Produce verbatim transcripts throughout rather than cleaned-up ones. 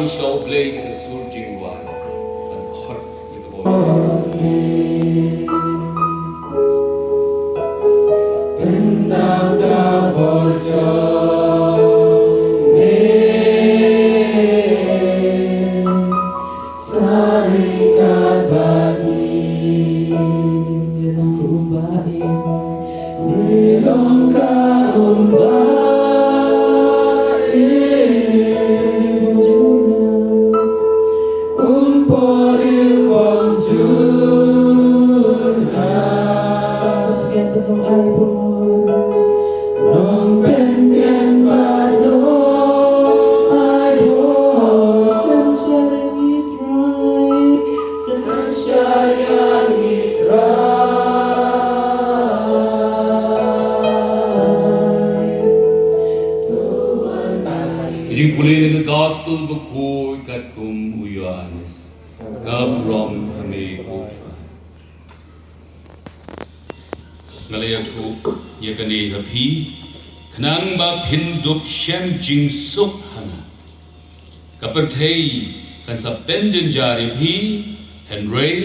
Sha U Blei da ka sur jingrwai, ban khot ïa ka bor. Pyndonkam da bor jong me, sa ryngkat bad ngi. Ïa long kumba im. Ïa long ka kumba im. Um por ïa u bor jong nga. Pyndonkam da bor. Nongpynïaid bad nongai bor. Synshar ïa ngi Trai. Synshar ïa ngi Trai. Jingpule na ka Gospel bakhuid katkum u Ïoannis. Ka burom ha me ko Trai. Nga la ïathuh ïa kane ha phi, khnang ba phin dup shem jingsuk ha nga. Ka pyrthei kan sa pynjynjar ïa phi, hynrei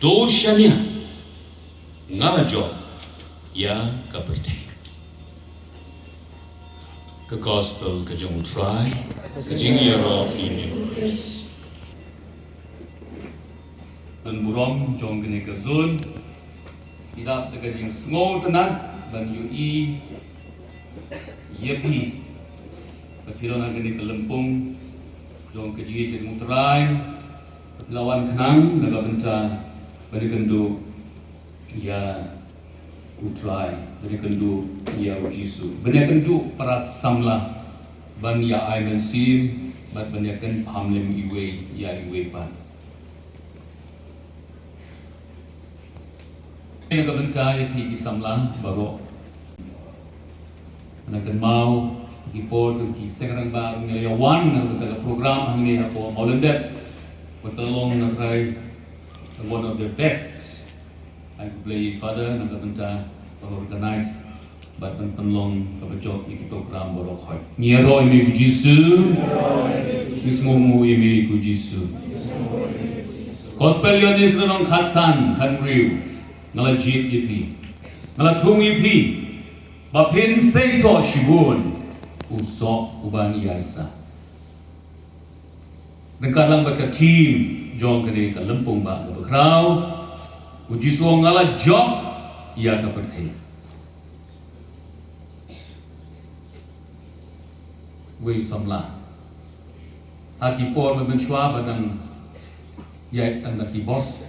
to shaniah, nga la jop ïa ka pyrthei. Ka Gospel ka jong U Trai, ka jingïaroh ïa me. Don burom jong kane ka zone, i dap da ka jingsngewtynnat ban ïohi ïa phi. Ba phi don ha kane ka lympung jong ka jingïeit ka jong U Trai. Ba phi la wan khnang na ka bynta ban ïakynduh ïa U Trai, ban ïakynduh ïa U Jisu, ban ïakynduh para samla, ban ïa ai mynsiem bad ban ïakynpham lem iwei ïa iwei pat. Na ka bynta ïa phi ki samla baroh, na kynmaw ki por ki seng rangbah ngi la ïa wan na ka bynta ka program hangne hapoh Mawlyndep. Bad ka long na ka rai one of the best. Ai khublei Father na ka bynta ba la organize bad ban pynlong kaba jop ïa ki program baroh khoit. Ngi ïaroh ïa me ko Jisu. Ngi sngewnguh ïa me ko Jisu. Gospel Ïoannis lynnong khatsan, khathynriew. Nga la jied ïa phi, nga la thung ïa phi ba phin seisoh shibun u soh uban ïaisah. Ryngkat lang bad ka theme jong kane ka lympung ba kaba khraw, U Jisu u ong nga la jop ïa ka pyrthei. Wei u samla ha ki por mynshwa ba dang ïaid tang da ki bos.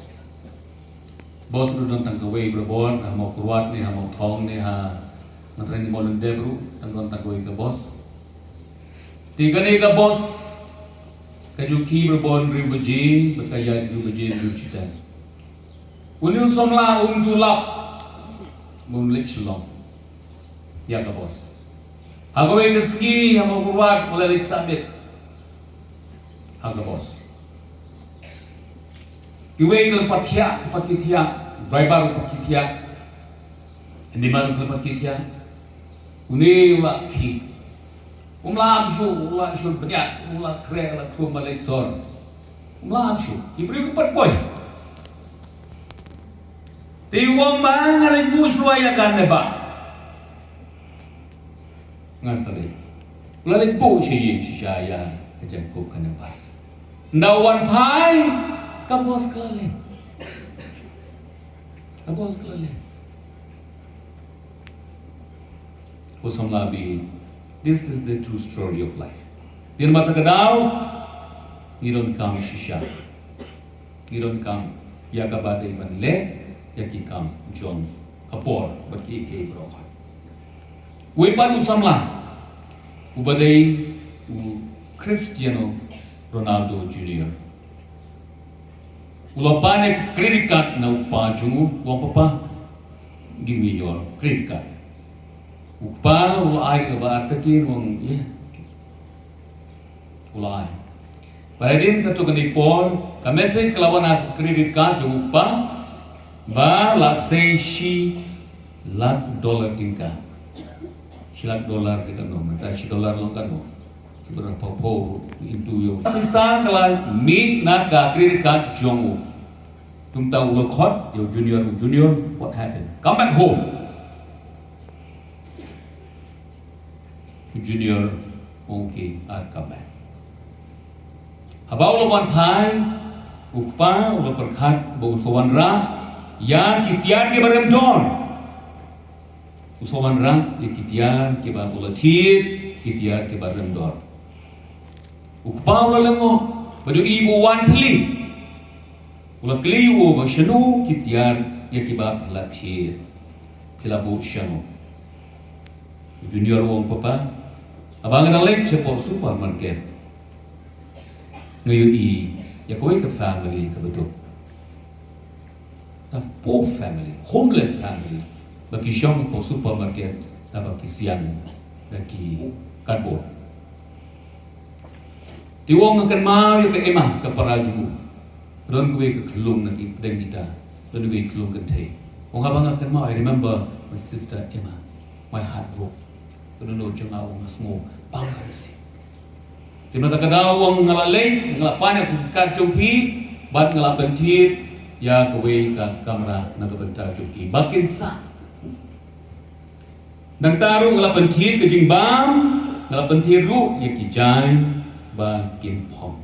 Bos ruh don tang kawei barabor, ha Mawkyrwat ne ha Mawthong ne ha, nga trai ne Mawlyndep ruh dang don tang kawei ka bos. Te kane ka bos ka ju khie barabor hynriew baje bad ka ïaid hynriew baje hynriew shitom. Une u samla um ju lap ban leit Shillong ïa ka bos. Ha kawei ka sngi ha Mawkyrwat u la leit submit ha ka bos. Kiwei ki la pat thiah, ki pat ki thiah, driver ki pat ki thiah. Handyman ki la pat ki thiah. Une u la khie. Um lah shuh, u la shuh bniat, u la khreh, u la khrum, u la sor. Um lah shuh. Ki briew ki pat poi. Te u ong ba nga leit buh shuwa ïa kane ba nga sa leit. U la leit buh sha ïing shisha ïa ka jaiñkup kane ba. Ynda u wan phai, ka bos ka la leit. Ka bos ka la leit. Ko samla ba ïeit, this is the true story of life. Dien ba ta ka daw ngi donkam shisha. Ngi donkam ïa kaba dei ban leh ïa ki kam jong ka por bad kiei kiei baroh. Wei pat u samla uba dei u Cristiano Ronaldo Junior. U la pan ïa ka credit card na u kpa jong u, u ong, "Papa, give me your credit card." U kpa u la ai kaba artatien, u ong, "Ïa." U la ai. Ba hadien katto katne por ka message ka la wan ha ka credit card jong u kpa ba la sei shi lak dollar tyngka. Shi lak dollar te katno, mynta shi dollar long katno? Brother Pau Pau into your pisa ka la mih na ka credit card jong u. Tum ta u la khot ïa u Junior, u Junior, what happened? Come back home. U Junior, okay, I'll come back. Haba u la wan phai, u kpa u la pyrkhat ba un sa wanrah ïa ki tiar kiba rem dor. U sa wanrah ïa ki tiar kiba u la thied, ki tiar kiba rem dor. U kpa u la lyngngoh, ba dei u wan thylli. U la kylli u ba shano ki tiar ïa kiba phi la thied, phi la buh shano. U Junior u ong, Papa, haba nga dang leit shapoh supermarket, nga ïohi ïa kawei ka family kaba duk. A poor family, homeless family, ba ki shong hapoh supermarket, da ba ki siang da ki cardboard. Te u ong, nga kynmaw ïa ka Emma, ka para jong u. Don kawei ka khyllung na ki pdeng kita, don kawei ka khyllung kynthei. U ong, haba nga kynmaw, I remember my sister Emma, my heart broke. Ka dohnud jong nga, u ong, nga sngew pang ka rasi. Te mynta ka daw, u ong, nga la leit, nga la pan ïa ka card jong phi, bad nga la pynthied ïa kawei ka kamra na ka bynta jong ki ba kin sah. Nangta ruh nga la pynthied ka jingbam, nga la pynthied ruh ïa ki jaiñ ba kin phong.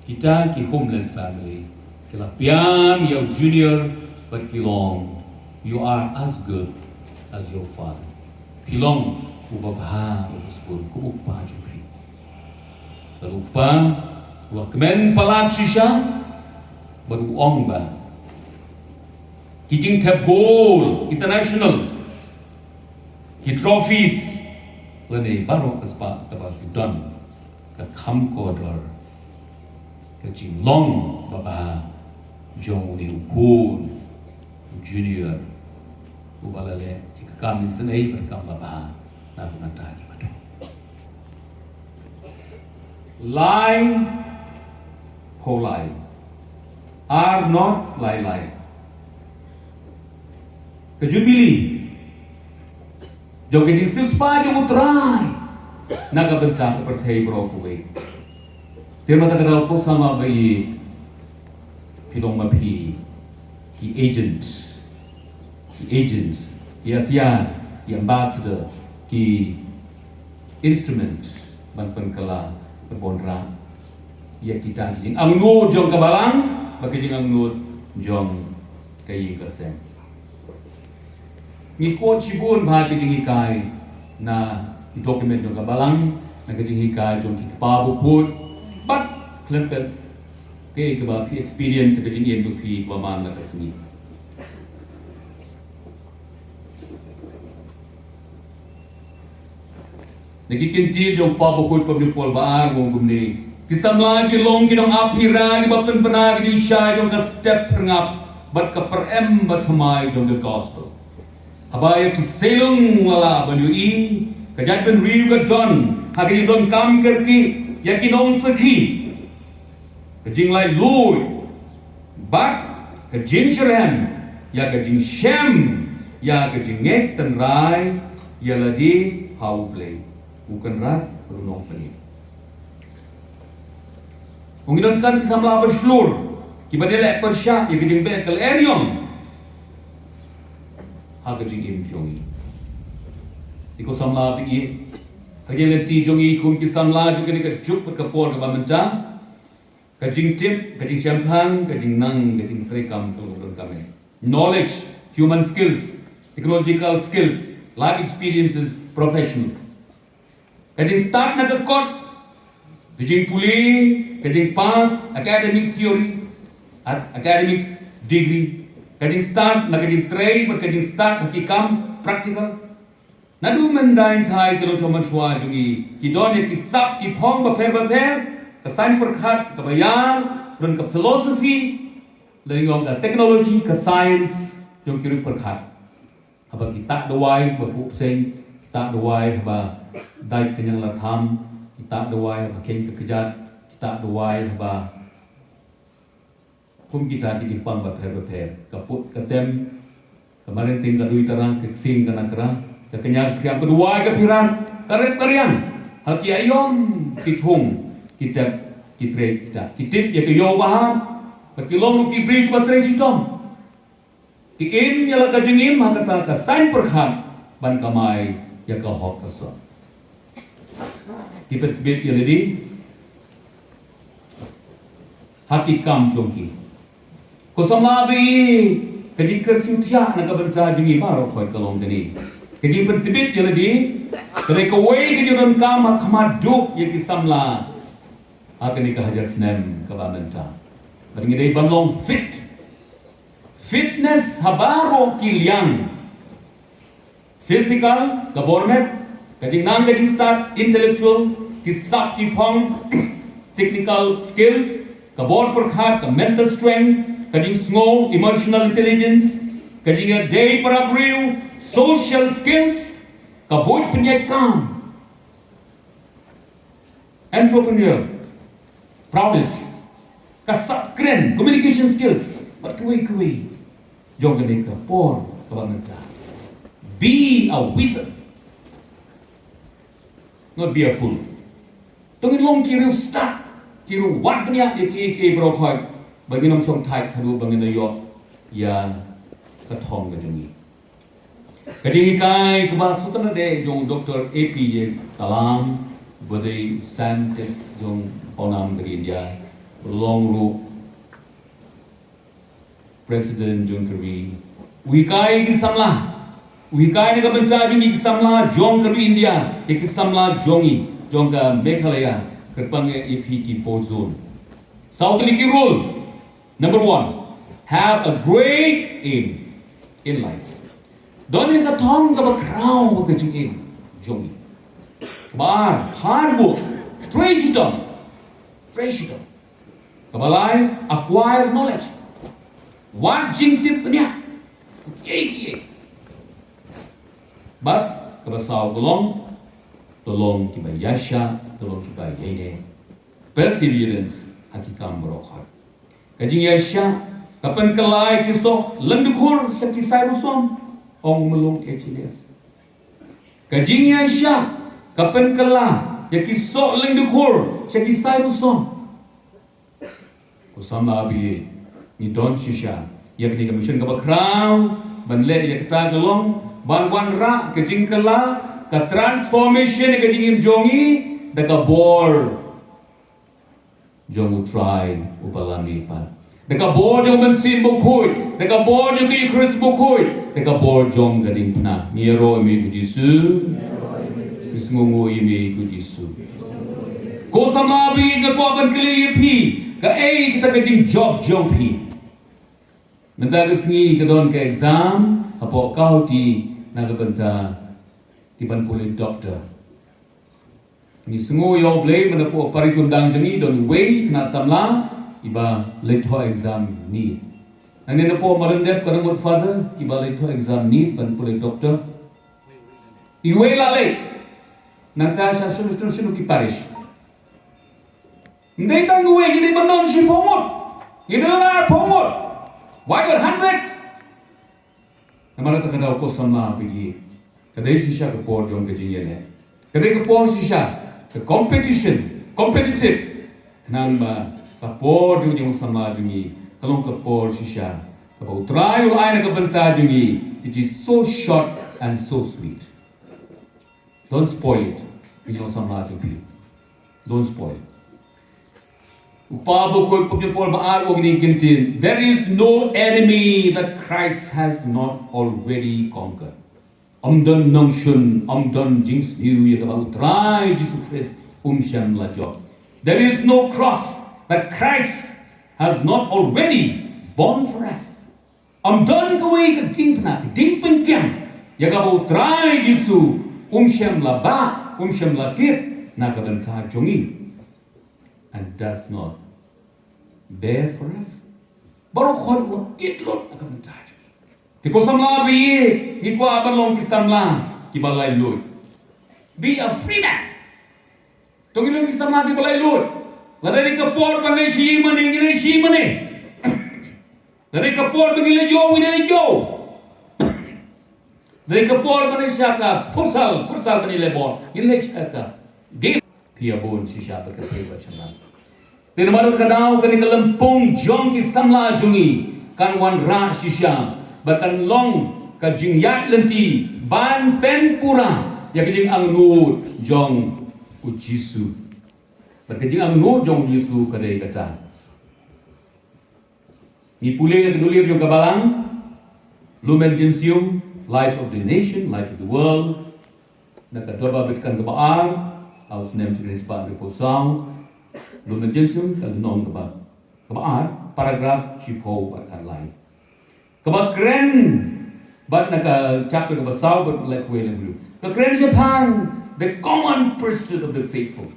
Kita ki homeless family ki la pynïam ïa u Junior bad ki ong, "You are as good as your father." Phi long uba bha, uba sbun kum u kpa jong phi. Bad u kpa u la kmen palat shisha bad u ong ba ki jingthep gold international, ki trophies lane baroh ka spah kaba ki don, ka kham kordor ka jinglong babha jong une u khun u Junior uba la leh ïa ka kam isynei bad kam babha na ka bynta ki baduk. Lai phew lai, ar nod lai lai. Ka Jubili jong ka jingsiewspah jong U Trai na ka bynta ka pyrthei baroh kawei. Te mynta ka daw ko samla ba ïeit, phi long ma phi ki agent, ki agent, ki atiar, ki ambassador, ki instrument ban pynkylla, ban wanrah ïa kita ki jingangnud jong ka balang bad ki jingangnud jong ka ïing ka sem. Ngi quote shibun bha ki jinghikai na ki document jong ka balang, na ki jinghikai jong ki kpa bakhuid, bad khlem pep kaei kaba phi experience ka jingim jong phi kaba man la ka sngi. Na ki kyntien jong u Kpa Bakhuid Pope Leopold ba ar u ong kumne: Ki samla ki long ki nongap hira kiba pynbna ka jingshai jong ka step pyrngap bad ka pyrem bathymmai jong ka gospel. Haba ïa ki seilung la lah ban ïohi ka jaitbynriew ka don ha ka jingdonkam kyrkieh ïa ki nongsakhi, ka jinglaitluid bad ka jingshitrhem ïa ka jingshem ïa ka jingngeit tynrai ïa lade ha U Blei, U Kynrad bad U Nongpynim. Ngi donkam ki samla ba shlur kiban ïaleh pyrshah ïa ka jingbeh ka lyer ïong ha ka jingim jong ngi. Ïa ko samla ba ïeit, ha ka jingïaleh jong ngi kum ki samla jong kane ka juk bad ka por kaba mynta, ka jingtip, ka jingshemphang, ka jingnang, ka jingtrei kam ka long ka donkam eh. Knowledge, human skills, technological skills, life experiences, professional. Ka jingstad na ka kot, ka jingpule, ka jingpass academic theory, a-, academic degree. Ka jingstad na ka jingtrei bad ka jingstad na ki kam practical. Naduh mynta hynrei ki longshong mynshuwa jong ngi ki don ïa ki sap ki phong bapher bapher, ka saiñ pyrkhat kaba ïar, ka don ka philosophy, lane ong ka technology, ka science jong ki ruh pyrkhat. Haba ki tah dawai haba buh bseiñ, ki tah dawai haba dait ka ñianglartham, ki tah dawai haba kheiñ ka kjat, ki tah dawai haba kum kita ki jingpang bapher bapher, ka put ka tem, ka marenting ka duitara, ka ksing ka nakra, ka kñia ka khriam, ka duwai ka phirat, ka rep ka riang ha ki aïom, ki thung, ki tep, ki trei, ki tap, ki tip ïa ka ïew ba hap, bad ki long ruh ki briew kiba trei shitom. Ki im ïa la ka jingim ha kata ka saiñ pyrkhat ban kamai ïa ka hok ka soh. Ki pyntbit ïa lade ha ki kam jong ki. Ko samla ba ïeit, ka jingkyrsiew thiah na ka bynta jong ngi baroh khoit ka long kane: ka jingpyntbit ïa lade ka dei kawei ka jingdonkam ha khmat duh ïa ki samla ha kane ka hajar snem kaba mynta. Bad ngi dei ban long fit. Fitness ha baroh ki liang. Physical, ka bor met, ka jingnang ka jingstad, intellectual, ki sap ki phong, technical skills, ka bor pyrkhat, ka mental strength, ka jingsngew, emotional intelligence, ka jingïadei para briew, social skills, ka buit pynïaid kam, entrepreneur, prowess, ka sap kren, communication skills, bad kiwei kiwei jong kane ka por kaba mynta. Be a wizard, not be a fool. To ngin long ki riewstad, ki riewwad bniah ïa ki, ïa ki baroh khoit, ba ngin ym shong thait haduh ba ngin ïoh ïa ka thong ka jong ngi. Ka jinghikai kaba sngewtynnat jong Doctor A P J Kalam, ba dei scientist jong pawnam ka ri India, long ruh President jong ka ri, u hikai ki samla, u hikai na ka bynta jong ki samla jong ka ri India, ïa ki samla jong ngi, jong ka Meghalaya, kyrpang ïa phi ki four zone. Saw tylli ki rule. Number one, have a great aim in life. Don ïa ka thong kaba khraw ha ka jingim jong ngi. Kaba ar, hard work, trei shitom, trei shitom. Kaba lai, acquire knowledge, wad jingtip bniah, kiei kiei. Bad kaba saw ka long, to long kiba ïaishah, to long kiba ïaineh. Perseverance ha ki kam baroh khoit. Ka jingïaishah ka pynkylla ïa ki soh lyngdkhur sha ki sai rusom, ong u Myllung Achilles. Ka jingïaishah ka pynkylla ïa ki soh lyngdkhur sha ki sai rusom. Ko samla ba ïeit, ngi don shisha ïa kane ka mission kaba khraw ban leh ïa kata ka long ban wanrah ka jingkylla, ka transformation ïa ka jingim jong ngi da ka bor jong U Trai uba la mihpat, da ka bor jong U Mynsiem Bakhuid, da ka bor jong ka Eukharist Bakhuid, da ka bor jong ka diengphna. Ngi ïaroh ïa me ko Jisu. Ngi sngewnguh ïa me ko Jisu. Ko samla ba ïeit, nga kwah ban kylli ïa phi, kaei kata ka jingjop jong phi? Mynta ka sngi ka don ka exam hapoh Guwahati na ka bynta ki ban pule doctor. Ngi sngew ïa U Blei, mynta hapoh parish Umdang jong ngi don uwei khynnah samla iba leit thoh exam NEET. Nangne napoh Mawryndep ka don ngut father kiba leit thoh exam NEET ban pule doctor. Iwei la leit. Nangta sha shano shano shano ki parish. Ym dei tang uwei, ngi dei ban don shiphew ngut, ngi dei ban don arphew ngut. Why not hundred? Namar kata ka daw ko samla ba ïeit, ka dei shisha ka por jong ka jingïaleh. Ka dei ka por shisha ka competition, competitive. Khnang ba ka por jong ka jingsamla jong ngi ka long ka por shisha kaba U Trai u la ai na ka bynta jong ngi, which is so short and so sweet. Don't spoil it. Ka jingsamla jong phi, don't spoil it. U Kpa Bakhuid, Pynban Paul ba ar, u ong ïa ngi, ktien: "There is no enemy that Christ has not already conquered." Ym don nongshun, ym don jingsniew ïa kaba U Trai Jisu Khrist um shym la jop. There is no cross that Christ has not already borne for us. Ym don kawei ka diengphna, ka diengpyngkiang ïa kaba U Trai Jisu um shym la bah, um shym la kit na ka bynta jong ngi, and does not bear for us. Baroh khoit u la kit lut na ka bynta jong ngi. Te ko samla ba ïeit, ngi kwah ban long ki samla kiba laitluid. Be a free man. To ngin long ki samla kiba laitluid. Lada dei ka por ban leit sha ïingmane, ngin leit sha ïingmane. Lada dei ka por ba ngin leit ïew, ngin leit ïew. Dei ka por ban ïa sha ka futsal, futsal ban ïa leh bol, ngin leh sha ka game. Phi ïa bun shisha bad ka thei bad sha nang. Te namar kata ka daw kane ka lympung jong ki samla jong ngi kan wanrah shisha bad kan long ka jingïaid lynti ban pynpura ïa ka jingangnud jong u Jisu. Bad ka jingangnud jong u Jisu ka dei kata. Ngi pule na ka dulir jong ka balang, Lumen Gentium, Light of the Nation, Light of the World. Na ka Dorbar Vatican kaba ar, ha u snem shi hajar spah hynriew phew saw, Lumen Gentium, ka lynnong kaba, kaba ar, paragraph shiphew bad khatlai. Kaba kren bad na ka chapter kaba saw bad leh wei lem. Ka kren shaphang the common priesthood of the faithful.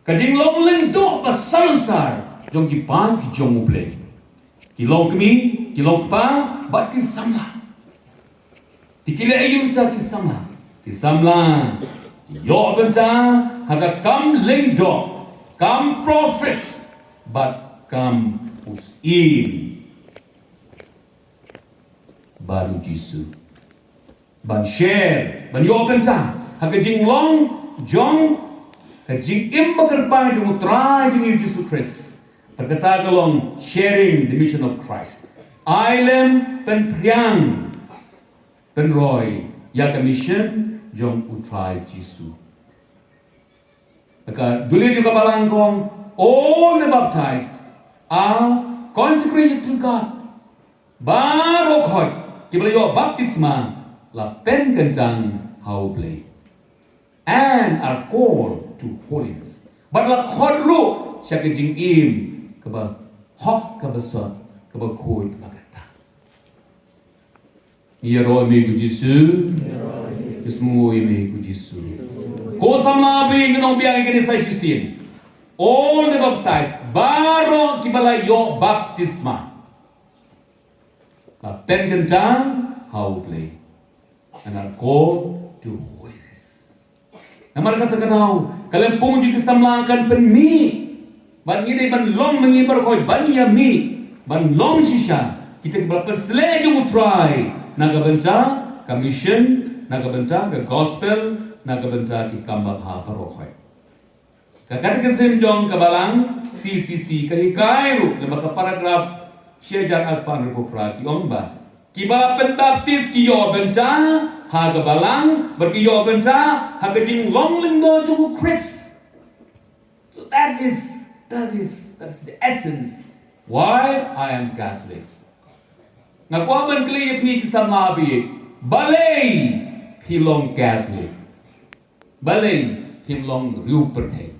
Ka jinglong lyngdoh ba salonsar jong ki paid ki jong U Blei. Ki long kmie, ki long kpa, bad ki samla. Te ki leh aïu kita ki samla? Ki samla ki ïoh bynta ha ka kam lyngdoh, kam prophet, bad kam u syiem bad u Jisu. Ban share, ban ïoh bynta ha ka jinglong jong ka jingim ba kyrpang jong U Trai jong ngi U Jisu Khrist. Bad kata ka long sharing the mission of Christ. Ai lem, pynphriang, pynroi ïa ka mission jong U Trai Jisu. Ka dulir jong ka balang ka ong, all the baptized are consecrated to God. Baroh khoit kiba la ïoh baptisma la pynkyntang ha U Blei and are called to holiness. Bad la khot ruh sha ka jingim kaba hok, kaba sot, kaba khuid, kaba kyntang. Ïaroh ïa me ko Jisu. Ïasngew ïa me ko Jisu. Ko samla ba ïeit, ngan ong biang ïa kane sa shisien. All the baptized, baroh kiba la ïoh baptisma, la pynkyntang ha U Blei and are called to holiness. Namar kata ka daw ka lympung jong ki samla kan pynmih. Bad ngi dei ban long ma ngi baroh khoit ban ïa mih, ban long shisha kita kiba la pynsleh jong U Trai na ka bynta ka mission, na ka bynta ka gospel, na ka bynta ki kam babha baroh khoit. Ka Catechism jong ka balang C C C ka hikai ruh, lem bad ka paragraph shi hajar ar spah hynriewphew phra ki ong ba kiba la pynbaptis ki ïoh bynta ha ka balang, bad ki ïoh bynta ha ka jinglong lyngdoh jong U Khrist. So that is, that is, that's the essence why I am Catholic. Nga kwah ban kylli ïa phi ki samla ba ïeit, balei phi long Catholic? Balei phim long riew pyrthei?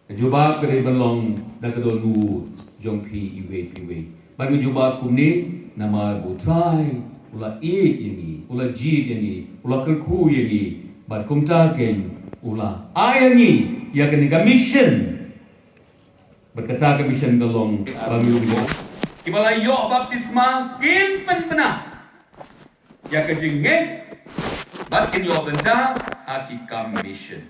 Ka jubab ka dei ban long da ka dohnud jong phi iwei pa iwei. Bad ka jubab kumne, namar ba U Trai u la ïeit ïa ngi, u la jied ïa ngi, u la kyrkhu ïa ngi, bad kumta keiñ u la ai ïa ngi ïa kane ka mission. Bad kata ka mission ka long ba ngi long kiba la ïoh baptisma kin pynbna ïa ka jingngeit bad kin ïoh bynta ha ki kam mission.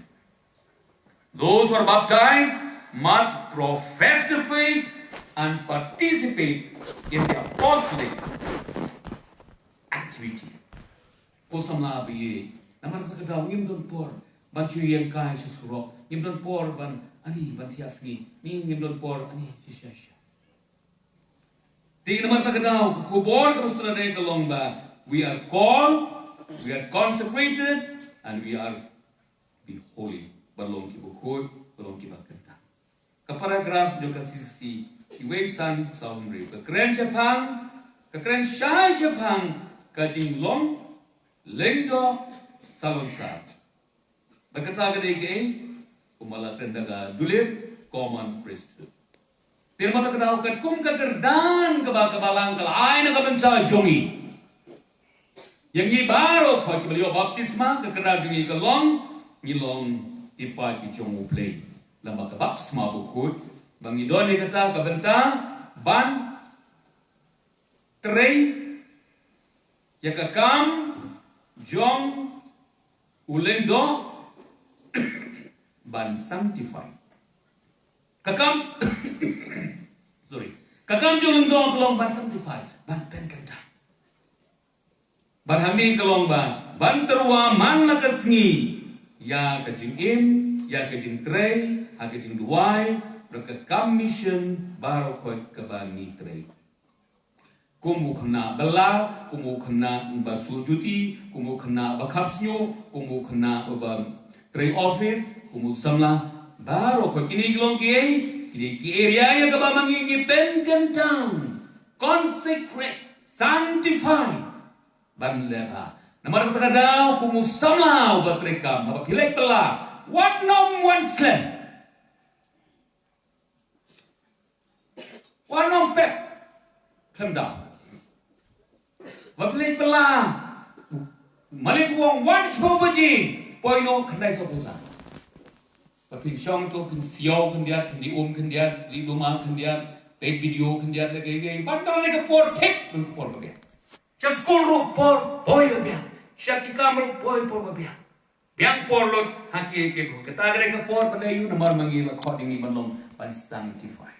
Those who are baptized must profess the faith and participate in the apostolic activity. Ko samla ba ïeit, namar kata ka daw ngim don por ban shu ïeng kai sha surok, ngim don por ban ani ban thiah sngi, ngim don por ani shisha shisha. Te namar kata ka daw ka khubor kaba sngewtynnat ka long ba we are called, we are consecrated, and we are be holy. Ba long kiba khuid, ba long kiba kyntang. Ka paragraph jong ka C C C iwei san saw hynriew ka kren shaphang, ka kren shai shaphang ka jinglong lyngdoh salonsar. Bad kata ka dei kaei? Kumba la kren da ka dulir, common priesthood. Te namar kata ka daw katkum ka kyrdan kaba ka balang ka la ai na ka bynta jong ngi, ïa ngi baroh khoit kiba la ïoh baptisma, ka kyrdan jong ngi ka long, ngi long ki paid ki jong U Blei lem bad ka baptisma bakhuid, ba ngi don ïa kata ka bynta ban trei ïa ka kam jong u lyngdoh, ban sanctify. Ka kam, sorry, ka kam jong u lyngdoh ka long ban sanctify, ban pynkyntang. Bad hangne ka long ba ban tyrwa man la ka sngi ïa ka jingim, ïa ka jingtrei, ha ka jingduwai, bad ka kam mission baroh khoit kaba ngi trei. Kum u khynnah ba lah, kum u khynnah ba sur duty, kum u khynnah ba khap shñiuh, kum u khynnah ba trei office, kum u samla, baroh khoit kine ki long kiei, kine ki area ïa kaba ma ngi ngi pynkyntang, consecrate, sanctify ban leh bha. Namar kata ka daw kum u samla uba trei kam, haba phi leit bylla, wat nym wan slem. Wat nym pep khlem daw. Haba phi leit bylla, malik u ong wan shiphew baje, poi noh khyndai sawphew san. Ba phin shong to, phin siaw khyndiat, phin die um khyndiat, phin die luma khyndiat, peit video khyndiat, leh kaei kaei. Ban don leh ka por thik, don ka por ba biang. Sha skul ruh por poi ba biang. Sha ki kam ruh poi por ba biang. Biang por lut ha kiei kiei ruh. Kata ka dei ka por ba dei ïa u, namar ma ngi la khot ïa ngi ban long, ban sanctify.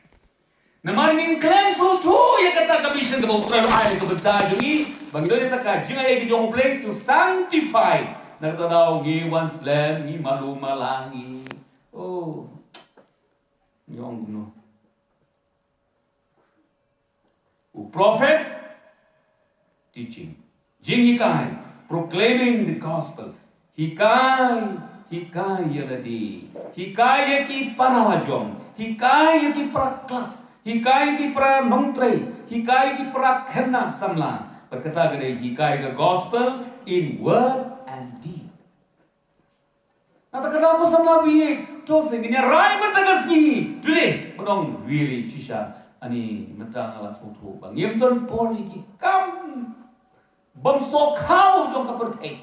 Namar ngin khlem sngewthuh ïa kata ka mission kaba U Trai u ai ha ka bynta jong ngi, ba ngi don ïa kata ka jingai ka jong U Blei to sanctify. Na kata daw ngi wan slem, ngi malu mala ngi. Oh. Ngi ong kumno? U prophet, teaching. Jinghikai, proclaiming the gospel. Hikai, hikai ïa lade. Hikai ïa ki para lajong. Hikai ïa ki para klas. Hikai ïa ki para nongtrei. Hikai ïa ki para khynnah samla. Bad kata ka dei hikai ka gospel in word and deed. Na kata ka daw ko samla baieit, to sngewbha ngin ïa rai mynta ka sngi. Today, ban ong really shisha. Ani mynta nga la sngewthuh ba ngim don por ïa ki kam bym sngewthuh jong ka pyrthei.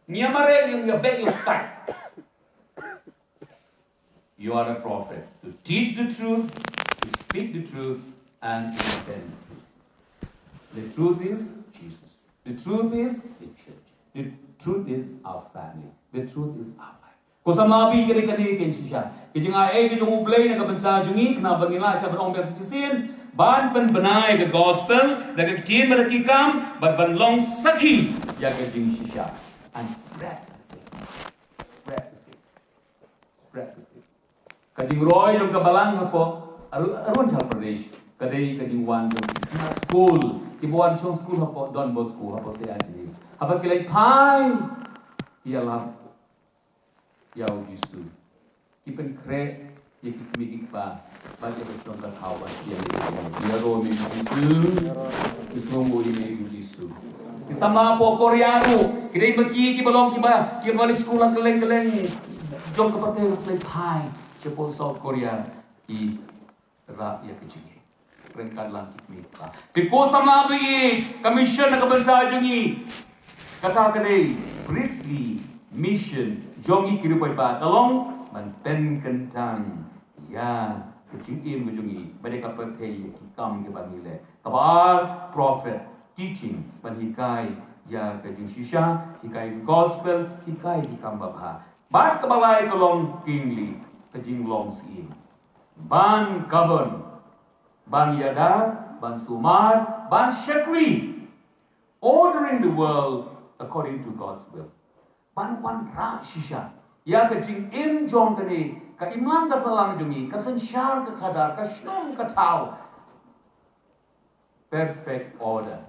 Ngi ïa mareh, ngi ïa beh ïa u stai. You are a prophet to teach the truth, to speak the truth, and to defend the truth. The truth is Jesus. The truth is the church. The truth is our family. The truth is our life. Ko samla baieit, ka dei kane ka shisha ka jingai ka jong U Blei na ka bynta jong ngi, khnang ba ngin lah, sha ban ong biang shisien, ban pynbna ïa ka gospel da ka ktien bad da ki kam, bad ban long sakhi ïa ka jingshisha. And spread the faith. Spread the faith. Spread the faith. Ka jingroi jong ka balang hapoh Aru-, Arunachal Pradesh ka dei ka jingwan jong ki khynnah skul kiba wan shong skul hapoh Don Bosco, hapoh Saint Anthony's. Haba ki leit phai, ki ïalap ïa u Jisu. Ki pynkhreh ïa ki kmie ki kpa bad ïa ka shnong ka thaw, bad ki ïa leh, ki ïaroh ïa u Jisu. Ki sngewnguh ïa u Jisu. Ki samla hapoh Korea ruh, ki dei ma ki kiba long kiba, kiba leit skul ha kylleng kylleng jong ka pyrthei, ki leit phai shapoh South Korea, ki rah ïa ka jingim. Ryngkat lang ki kmie ki kpa. Te ko samla baieit, ka mission na ka bynta jong ngi, kata ka dei priestly mission jong ngi ki riewpaidbah, ka long ban pynkyntang ïa ka jingim ka jong ngi bad ïa ka pyrthei, ïa ki kam kiba ngi leh. Kaba ar, prophet, teaching, ban hikai ïa ka jingshisha, hikai gospel, hikai ki kam babha. Bad kaba lai ka long kingly, ka jinglong syiem. Ban govern, ban ïada, ban sumar, ban shakri. Ordering the world according to God's will. Ban wanrah shisha ïa ka jingim jong kane ka imlang ka sahlang jong ngi, ka synshar ka khadar, ka shnong ka thaw. Perfect order.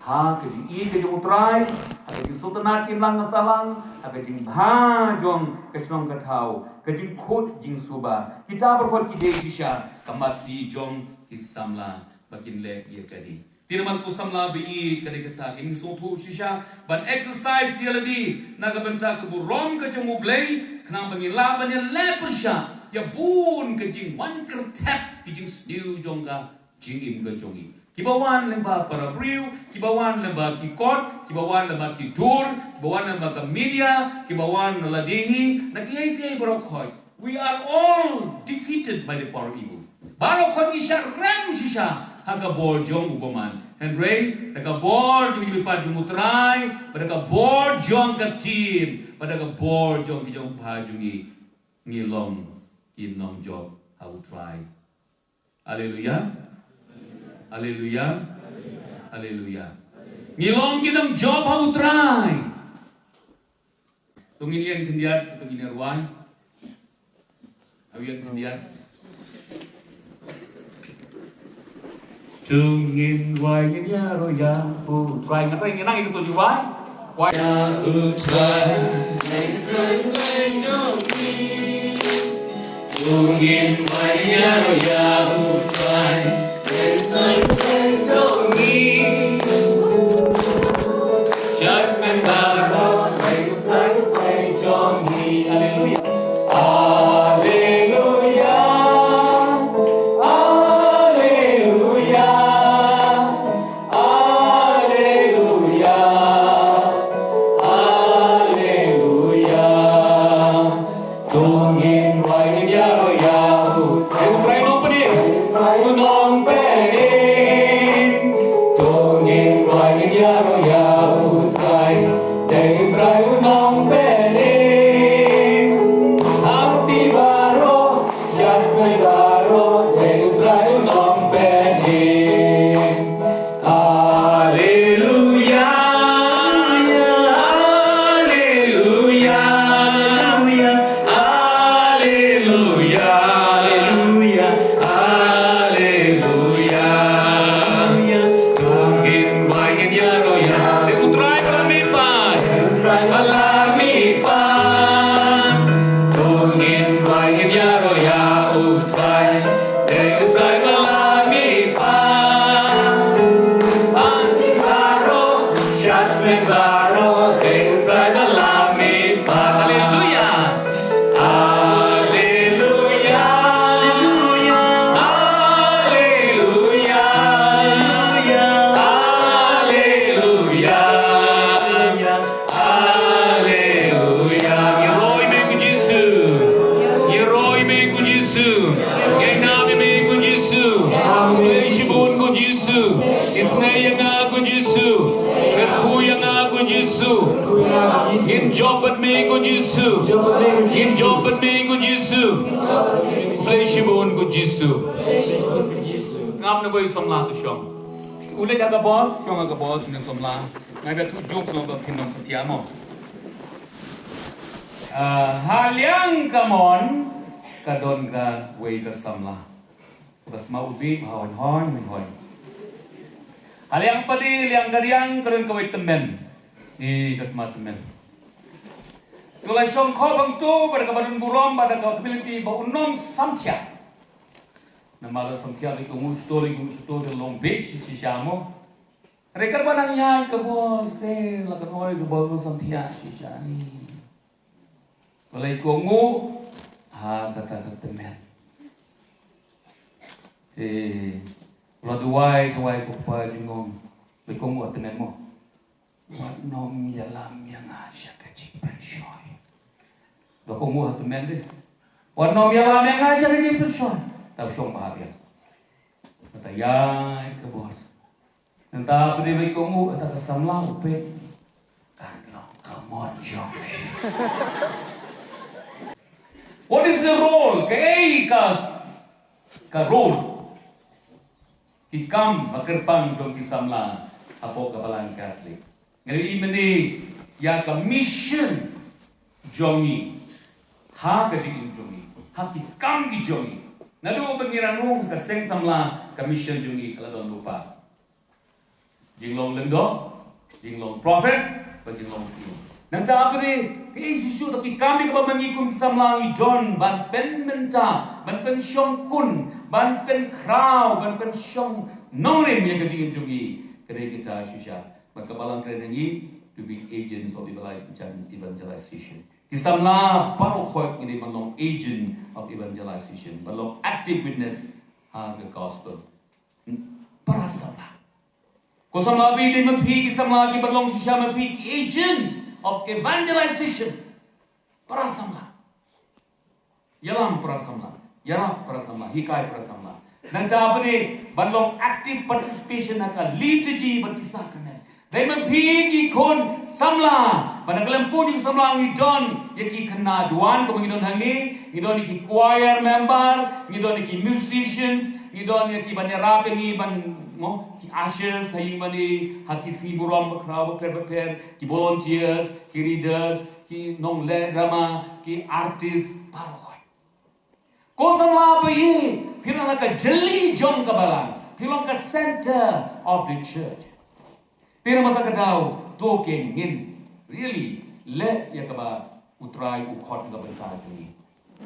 Ha ka jingïeit ka jong U Trai, ha ka jingsngewtynnat ka imlang ka sahlang, ha ka jingbha jong ka shnong ka thaw, ka jingkhuid jingsuba. Kita baroh ki dei shisha ka mat jong ki samla ba kin leh ïa kane. Te namar ko samla baieit, ka dei kata, kin sngewthuh shisha ban exercise ïa lade na ka bynta ka burom ka jong U Blei, khnang ba ngin lah ban ïaleh pyrshah ïa bun ka jingwan kyrthep, ka jingsniew jong ka jingim ka jong ngi. Kiba wan lyngba para briew, kiba wan lyngba ki kot, kiba wan lyngba ki dur, kiba wan lyngba ka media, kiba wan na lade hi, na kiei kiei baroh khoit. We are all defeated by the power of evil. Baroh khoit ngi shah rem shisha ha ka bor jong u bymman. Hynrei da ka bor jong ki jingpynim jong U Trai, bad da ka bor jong ka ktien, bad da ka bor jong ki jingbha jong ngi, ngi long ki nongjop ha U Trai. Haleluya. Haleluya. Haleluya. Ngi long ki nongjop ha U Trai. To ngin ïeng khyndiat, to ngin ïa rwai. Aw ïeng khyndiat. To ngin rwai ngin ïaroh ïa U Trai. Nga trai ngin nang ïa to di rwai. Rwai ïa U Trai. To ngin rwai ngin ïaroh ïa U Trai. Haleluya. Haleluya. Haleluya. Haleluya. Haleluya. To ngin rwai ngin ïaroh ïa U Trai. U Trai Nongpynim. U Nongpynim. To ngin rwai ngin ïaroh ïa U Trai. Dei U Trai U Nongpynim. Hangtei baroh, sha tymmen baroh, dei U Trai U Nongpynim. Haleluya. Haleluya. Haleluya. Haleluya. To ngin rwai ngin ïaroh ïa. Dei U Trai ba la mihpat. U Trai ba la mihpat. To ngin rwai ngin ïaroh ïa U Trai. Dei U Trai ba la mihpat. Hangtei baroh, sha tymmen baroh, dei U Trai ba la mihpat. Haleluya. Haleluya. Haleluya. Haleluya. Haleluya. Ngi ïaroh ïa me ko Jisu. Ngi ïaroh ïa me ko Jisu. Ngi ïaroh ïa me ko Jisu. Khublei shibun ko Jisu. Isynei ïa nga ko Jisu. Kyrkhu ïa nga ko Jisu. Ngin jop bad me ko Jisu. Ngin jop bad me ko Jisu. Khublei shibun ko Jisu. Ngam na bai samla to shong. U leit ha ka bos, shong ha ka bos, ne samla. Ngai ba tu jok song ba phin nong satia mo. Ah, ha liang kamon ka don kawei ka samla. Ka sma u bih ba hoi hoi hoi hoi. Ha liang padi liang ka riang ka don kawei tymmen. Ni ka sma tymmen. Ka la shong khop hangto bad kaba don burom bad ka ability ba un ym samthiah. Namar lada samthiah lei ka ngu shuh to lei ka ngu shuh to ka long beit shisha mo. Hynrei katba nang ïaid ka bos te la ka oi ka bos ka samthiah shisha ni. Balei kohnguh ha kata ka tymmen. Te la duwai duwai ko kpa jingong. Balei kohnguh ha tymmen mo. Wat nym ïalam ïa nga sha ka jingpynshoi. Balei kohnguh ha tymmen de. Wat nym ïalam ïa nga sha ka jingpynshoi. Tau shong bha biang. Kata ïaid ka bos. Nangta phi dei ba kohnguh ïa kata ka samla u peit. Kan long ka mon jong me. What is the role? Kaei ka, ka role? Ki kam ba kyrpang jong ki samla hapoh ka balang Katholik. Ngi ïohi mynne ïa ka mission jong ngi. Ha ka jingim jong ngi. Ha ki kam ki jong ngi. Naduh ba ngi rung ka seng samla ka mission jong ngi ka la don lypa. Jinglong lyngdoh, jinglong prophet, bad jinglong siew. Nangta phi dei, kaei shisha ki kam kaba ma ngi kum ki samla ngi don ban pynmynta, ban pynshongkun, ban pynkhraw, ban pynshong nongrim ïa ka jingim jong ngi. Ka dei kita shisha. Bad ka balang kren ha ngi, to be agents of evangeliz-, evangelization. Ki samla baroh khoit ngi dei ban long agent of evangelization, ban long active witness ha ka gospel. Para samla. Ko samla bih, dei ma phi ki samla kiba long shisha, ma phi ki agent of evangelization. Para samla. Ïalam para samla. Ïarap para samla. Hikai para samla. Nangta phi dei ban long active participation ha ka liturgy bad ki sakrament. Dei ma phi ki khun samla. Bad na ka lympung jong ki samla ngi don ïa ki khynnah juan kumba ngi don hangne, ngi don ïa ki choir member, ngi don ïa ki musicians, ngi don ïa ki ban ïarap ïa ngi ban Mo, ki ushers ha ïing mane, ha ki sngi burom bakhraw bapher bapher, ki volunteers, ki readers, ki nongleh drama, ki artist, baroh. Ko samla ba ïeit, phi long ka jylliew jong ka balang, phi long ka center of the church. Te namar kata ka daw, to ngin really leh ïa kaba U Trai u khot na ka bynta jong ngi.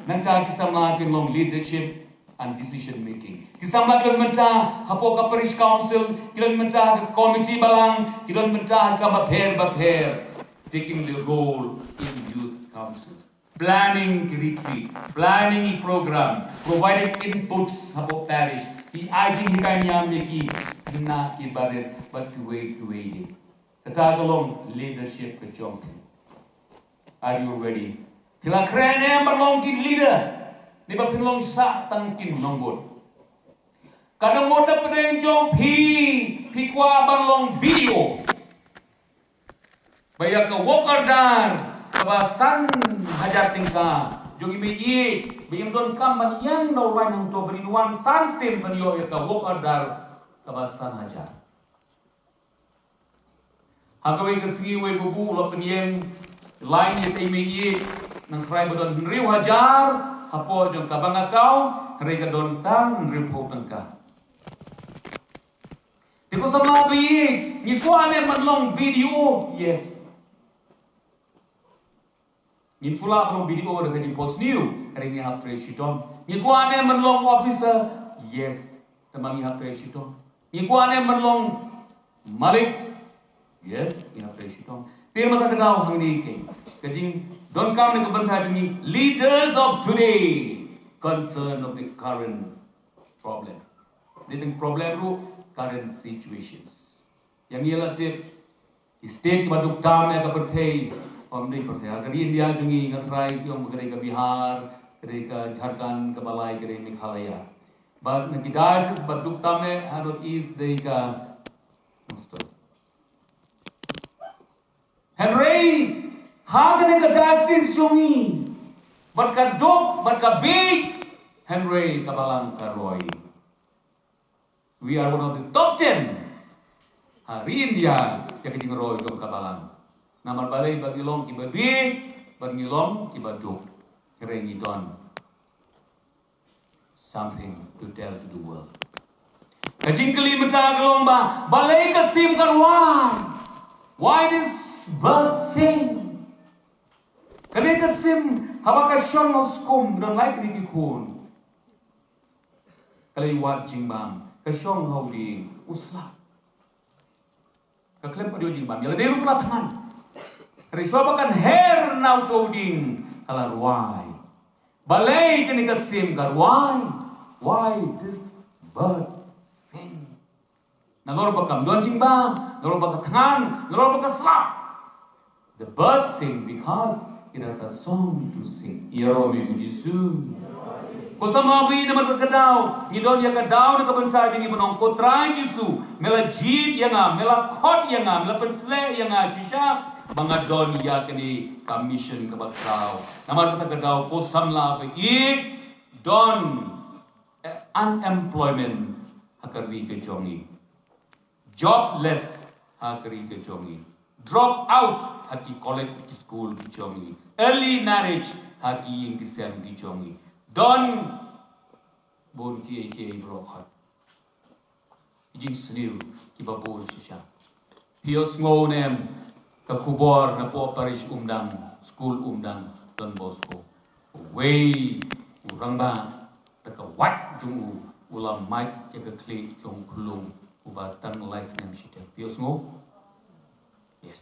Nangta ki samla kin long leadership and decision making. Ki samla ki don bynta hapoh ka parish council, ki don bynta ha ka committee balang, ki don bynta ha kaba pher bapher. Taking the role in youth council. Planning ki retreat, planning ki program, providing inputs hapoh parish. Ki ai jinghikai niam ïa ki khynnah ki barit bad kiwei kiwei de. Kata ka long leadership ka jong phi. Are you ready? Phi la kren em ban long ki leader? Ne ba phi long sah tang ki nongbud? Ka nongbud na pdeng jong phi, phi kwah ban long B D O. Ba ïa ka work order kaba san hajar tyngka jong i mei, ba ym don kam ban ïeng na u lain hangto, ban wan san sien ban ïoh ïa ka work order kaba san hajar. Ha kawei ka sngi uwei u buh u la pynïeng lain ïa ka i mei, nang trai ba don hynriew hajar hapoh jong ka bank account, hynrei ka don tang hynriewphew tyngka. Te ko samla ba ïeit, ngi kwah ne ban long B D O? Yes. Ngim shu lah ban long B D O da ka jingphohsniew, hynrei ngi hap trei shitom. Ngi kwah ne ban long officer? Yes. Tangba ngi hap trei shitom. Ngi kwah ne ban long malik? Yes, ngi hap trei shitom. Te namar kata ka daw hangne ka, ka jingdonkam na ka bynta jong ngi, leaders of today, concern of the current problem. Dei tang problem ruh, current situations. Ïa ngi la tip ki state kiba duk tam ïa ka pyrthei, ym dei pyrthei, ha ka ri India jong ngi, nga trai ki ong ka dei ka Bihar, ka dei ka Jharkhand, kaba lai ka dei Meghalaya. Bad na ki diocese ba duk tam eh ha North East dei ka Moscow. Hynrei ha kane ka diocese jong ngi, bad ka duk bad ka bieit, hynrei ka balang ka roi. We are one of the top ten ha ri India ïa ka jingroi jong ka balang. Namar balei? Ba ngi long kiba bieit bad ngi long kiba duk. Hynrei ngi don something to tell to the world. Ka jingkylli mynta ka long ba, balei ka sim ka rwai? Why this bird sing? Kane ka sim, haba ka shong ha u skum, don lai tylli ki khun. Ka la wad jingbam, ka shong ha u dieng, u slap. Ka khlem pat ïoh jingbam, ïa lade ruh ka la thngan. Hynrei shuwa ba kan her na uto u dieng, ka la rwai. Balei kane ka sim ka rwai? Why this bird sing? Nalor ba kam don jingbam, nalor ba ka thngan, nalor ba ka slap. The bird sing because it has a song to sing. Ïaroh ïa u Jisu. Ko samla ba ïeit, namar kata ka daw, ngi don ïa ka daw na ka bynta jong ngi ban ong, ko Trai Jisu, me la jied ïa nga, me la khot ïa nga, me la pynsleh ïa nga shisha ba nga don ïa kane ka mission kaba khraw. Namar kata ka daw, ko samla ba ïeit, don, eh, unemployment ha ka ri ka jong ngi. Jobless ha ka ri ka jong ngi. Drop out ha ki college, ki skul ki jong ngi. Early marriage ha ki ïing ki sem ki jong ngi. Don bun kiei kiei baroh. Ki jingsniew kiba bun shisha. Phi ïohsngew ne em ka khubor napoh parish Umdang, skul Umdang Don Bosco? Uwei u rangbah, da ka wait jong u, u la mait ïa ka khlieh jong u khyllung uba tang lai snem shiteng. Phi ïohsngew? Yes.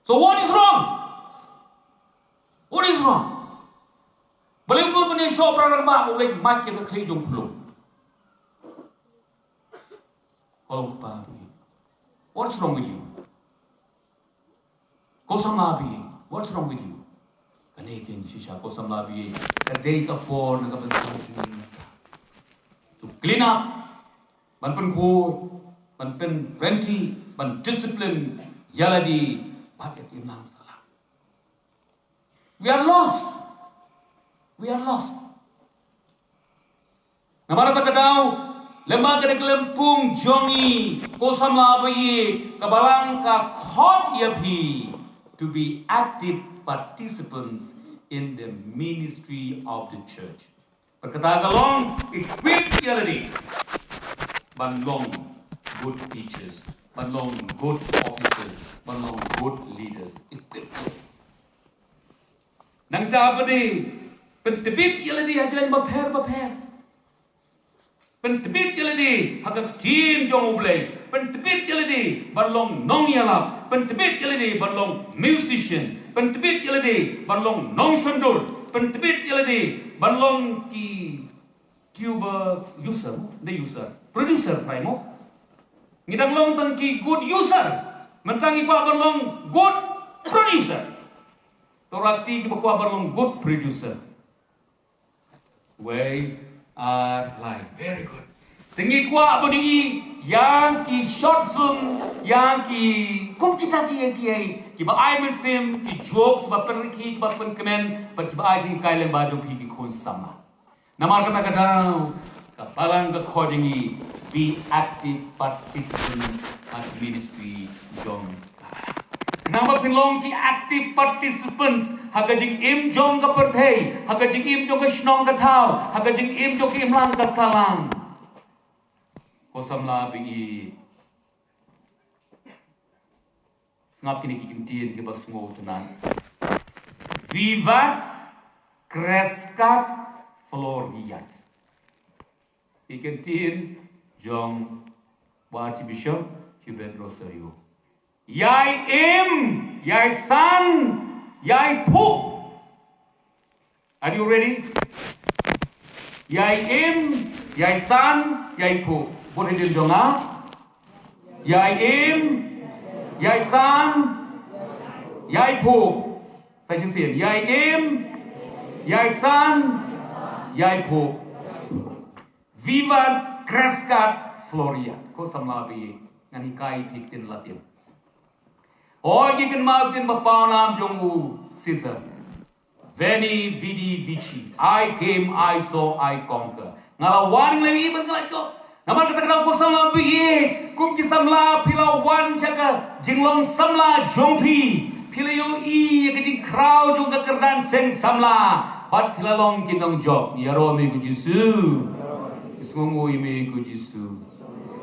So what is wrong? What is wrong? Balei u pynïasoh para rangbah, u leit mait ïa ka khlieh jong u khyllung? Ko long kpa phi. What's wrong with you? Ko samla phi, what's wrong with you? Kane kein shisha, ko samla phi, ka dei ka por na ka bynta jong ngi to clean up, ban pynkhuid, ban pynryntih, ban discipline ïa lade bad ïa ka imlang sahlang. We are lost. We are lost. Namar kata ka daw, Lem bad ka dei ka lympung jong ngi, ko samla ba ïeit, ka Balang ka khot ïa phi to be active participants in the ministry of the church. Bad kata ka long equip ïa lade ban long good teachers, ban long good officers, ban long good leaders. Equip. Nangta pat de, pyntbit ïa lade ha ki lane bapher bapher. Pyntbit ïa lade ha ka ktien jong U Blei. Pyntbit ïa lade ban long nongïalap. Pyntbit ïa lade ban long musician. Pyntbit ïa lade ban long nongshondur. Pyntbit ïa lade ban long ki tuber user, the user, producer, trai mo. Ngi dang long tang ki good user. Mynta ngi kwah ban long good producer. To rakti kiba kwah ban long good producer. Wei, ar, lai. Very good. Te ngi kwah ban ïohi ïa ki short film, ïa ki, kum kita ki, ki, kiba ai mynsiem, ki jokes ba pynrkhie, ba pynkmen, bad kiba ai jingkylli lyngba jong phi ki khun samla. Namar kata ka daw, ka Balang ka khot ïa ngi, be active participants ha ka ministry jong ka Balang. Khnang ba phin long ki active participants ha ka jingim jong ka pyrthei, ha ka jingim jong ka shnong ka thaw, ha ka jingim jong ka imlang ka sahlang. Ko samla ba ïeit, sngap kine ki kyntien kiba sngewtynnat. Vivat crescat floriat. Ki kyntien jong u Archbishop Hubert Rosario. Ïai im, ïai san, ïai phuh. Are you ready? Ïai im, ïai san, ïai phuh. Bun hadien jong nga. Ïai im, ïai san, ïai phuh. Sa shisien. Ïai im, ïai san, ïai phuh. Vivat crescat floriat. Ko samla ba ïeit, ngan hikai ïa phi ktien Latin. Hooid, ngi kynmaw ktien ba pawnam jong u Caesar. Veni, vidi, vici. I came, I saw, I conquer. Nga la wan, nga la ïohi bad nga la jop. Namar kata ka daw ko samla ba ïeit, kum ki samla phi la wan sha ka jinglong samla jong phi. Phi la ïohi ïa ka jingkhraw jong ka kyrdan seng samla. Bad phi la long ki nongjop. Ïaroh ïa me ko Jisu. Ki sngewnguh ïa me ko Jisu.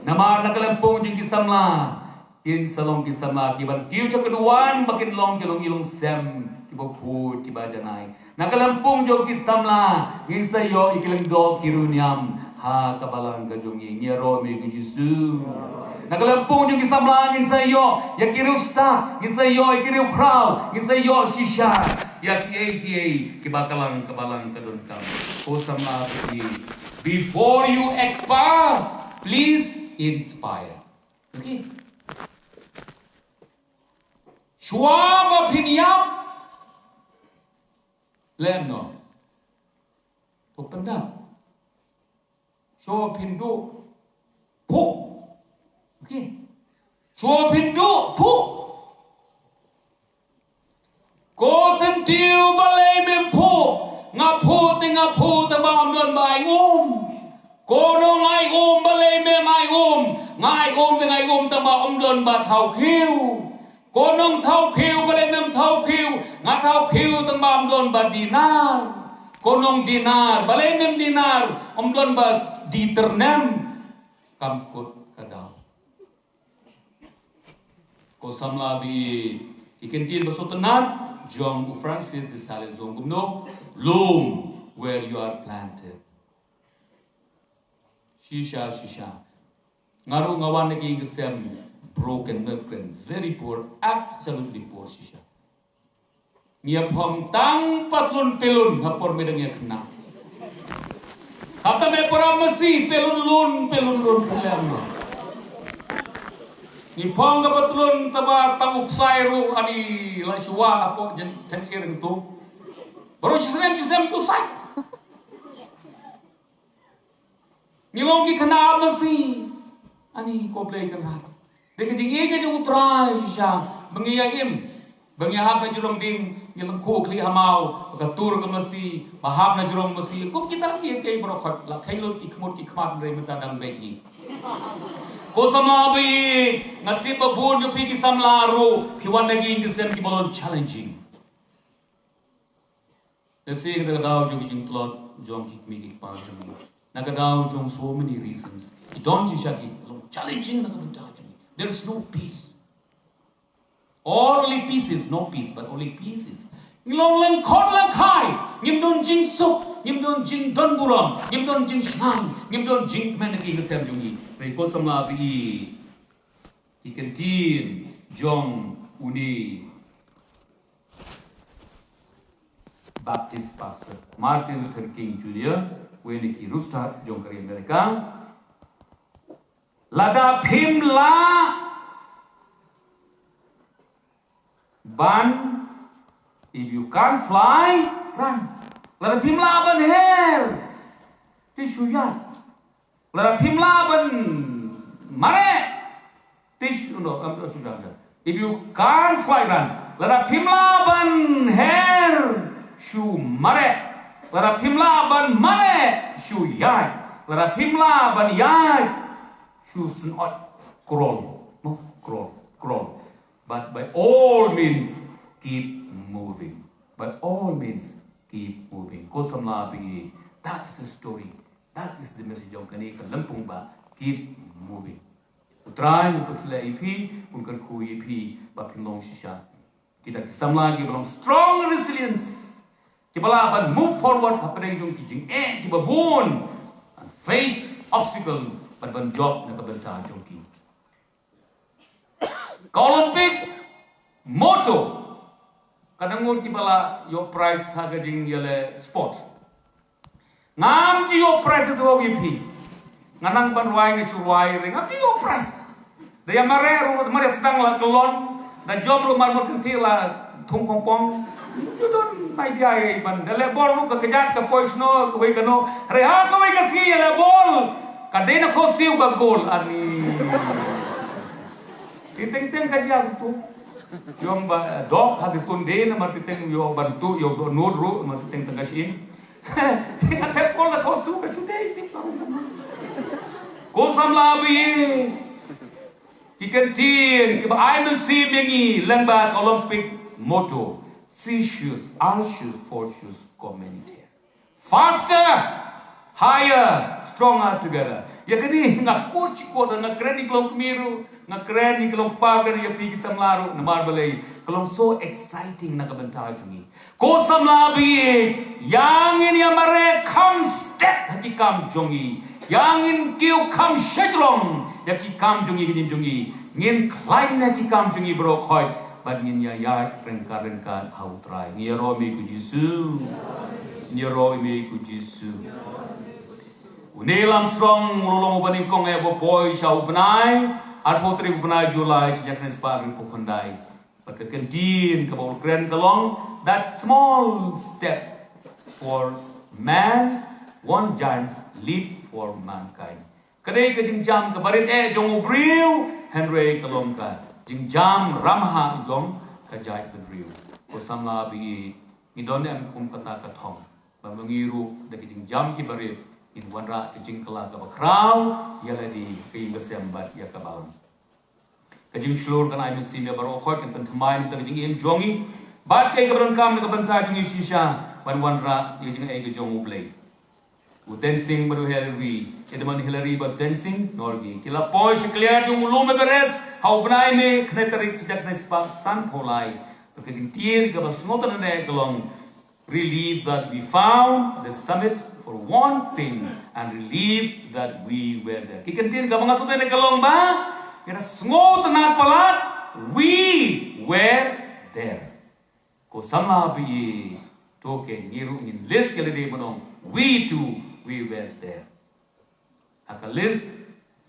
Namar na ka lympung jong ki samla, kin sa long ki samla kiban kiew sha ka duwan ba kin long ki longïing longsem, kiba khuid, kiba janai. Na ka lympung jong ki samla ngin sa ïoh ïa ki lyngdoh ki riewniam ha ka Balang ka jong ngi. Ngi ïaroh ïa me ko Jisu. Na ka lympung jong ki samla ngin sa ïoh ïa ki riewstad, ngin sa ïoh ïa ki riewkhraw, ngin sa ïoh shisha ïa kiei kiei kiba ka Balang, ka Balang ka donkam. Ko samla, before you expire, please inspire. Okay. Shuwa ba phin ïap, leh noh. To pyndap. Shuwa phin duh, phuh. Okay. Shuwa phin duh, phuh. Ko syntiew, balei mem phuh? Nga phuh te nga phuh tang ba ym don ba ai um. Ko nong ai um, balei mem ai um? Nga ai um te nga ai um tang ba ym don ba thaw khiew. Ko nong thaw khiew, balei mem thaw khiew? Nga thaw khiew tang ba ym don ba dinar. Ko nong dinar, balei mem dinar? Ym don ba die tyrnem. Kam kut ka daw. Ko samla, ba ïeit, ki kyntien ba sngewtynnat jong u Francis de Sales u ong kumno? Lum where you are planted. Shisha, shisha. Nga ruh nga wan na ka ïing ka sem broken, broken, very poor, absolutely poor, shisha. Ngi ïa phong tang patlun pelun ha por me dang ïa khynnah. Kata me para masi pelun lun, pelun lun pelem. Ngi phong ka patlun tang ba tang u ksai ruh ani la shuwa hapoh jen ten ir tu. Baroh shi snem shi snem tu sai. Ngi long ki khynnah masi. Ani ko Blei Kynrad. Dei ka jingïeit ka jong U Trai shisha ba ngi ïa im, Ba ngi hap na jrong ding, ngi lyngkhuh khlieh ha maw, ba ka tur ka masi, ba hap na jrong masi. Kum kita ki, ki baroh khoit, la kheiñ lut ki khmut ki khmat, hynrei mynta dang beit hi. Ko samla ba ïeit, nga tip ba bun jong phi ki samla ruh, phi wan na ki ïing ki sem kiba long challenging. Lehse na ka daw jong ki jingtlot jong ki kmie ki kpa jong ngi, na ka daw jong so many reasons, ki don jingshisha ki long challenging na ka bynta jong ngi. There is no peace. Or only pieces, no peace, but only pieces. Ngi long lyngkhot lyngkhai, ngim don jingsuk, ngim don jingdon burom, ngim don jingshngain, ngim don jingkmen ha ki ïing ki sem jong ngi. Hynrei ko samla ba ïeit, ki kyntien jong une Baptist pastor Martin Luther King Junior, uwei na ki riewstad jong ka ri America. Lada phim lah ban, if you can't fly, run. Lada phim lah ban her, te shu ïaid. Lada phim lah ban mareh, te shu, no, em, shu ïaid. If you can't fly, run. Lada phim lah ban her, shu mareh. Lada phim lah ban mareh, shu ïaid. Lada phim lah ban ïaid, shu snoh, crawl. No, crawl, crawl. But by all means, keep moving. By all means, keep moving. Ko samla ba ïeit, that's the story. That is the message jong kane ka lympung ba, keep moving. U Trai un pynshlur ïa phi, un kyrkhu ïa phi, ba phin long shisha kita ki samla kiba long strong resilience, kiba lah ban move forward hapdeng jong ki jingeh kiba bun, and face obstacle, bad ban jop na ka bynta jong ki. Ka Olympic motto, ka dang ngut kiba la ïoh prize ha ka jingïaleh sport. Ngam ju ïoh prize, to ïa phi. Nga nang ban rwai, nga shu rwai re, ngam ju ïoh prize. Da ïa mareh ruh, mareh sdang la kyllon. Da jop ruh mar mut kynthih la thung kongpong. Ju don idea ïa ban. Da leh bol ruh ka kjat ka poi shno kawei kano. Re ha kawei ka sngi ïa leh bol, ka dei na khohsiew ka gol. Ani. Te teng teng ka jia tu. Ïoh ba dok ha si sun dei namar te teng ïoh ban tu ïoh dohnud ruh namar te teng tang ka shin. Te ka tep bol la khohsiew ka shu dei te. Ko samla ba ïeit, ki kyntien kiba ai mynsiem ïa ngi lyngba ka Olympic motto, three shoes, ar shoes, four shoes, commander. Faster, higher, stronger together. Ïa kane nga quote shi quote, nga kren ïa ki long kmie ruh, nga kren ïa ki long kpa, kren ïa phi ki samla ruh, namar balei ka long so exciting na ka bynta jong ngi. Ko samla ba ïeit, ïa ngin ïa mareh kham stet ha ki kam jong ngi. Ïa ngin kiew kham shajrong ïa ki kam jong ngi, ki jingim jong ngi. Ngin khlaiñ na ki kam jong ngi baroh khoit bad ngin ïa ïaid ryngkat ryngkat ha U Trai. Ngi ïaroh ïa me ko Jisu. Ngi ïaroh ïa me ko Jisu. U Neil Armstrong u la long uba nyngkong eh ba poi sha u bnai, arphew tarik u bnai July, shi hajar khyndai spah hynriewphew khyndai. Bad ka kyntien kaba u kren ka long, that small step for man, one giant leap for mankind. Ka dei ka jingjam kaba rit eh jong u briew, hynrei ka long ka jingjam ramhah jong ka jaitbynriew. Ko samla ba ïeit, ngi don em kum kata ka thong, ba ma ngi ruh da ka jingjam kiba rit ngin wanrah ka jingkylla kaba khraw ïa lade, ka ïing ka sem bad ïa ka balang. Ka jingshlur kan ai mynsiem ïa baroh khoit, kan pynthymmai na ka jingim jong ngi bad kaei kaba donkam na ka bynta jong ngi shisha ban wanrah ïa ka jingaiei ka jong U Blei. U Tensing bad u Hillary, Edmund Hillary bad Tensing Norgay, ki la poi sha kliar jong u lum Everest ha u bnai May, khyndai tarik, shi hajar khyndai spah sanphew lai. Bad ka kyntien kaba sngewtynnad ka long, relief that we found the summit for one thing, and relief that we were there. Ki kyntien kaba nga sngewtynnad ka long ba, ngi la sngewtynnad palat, we were there. Ko samla ba ïeit, to ke ngi ruh ngin list ïa lade ban ong, we too, we were there. Ha ka list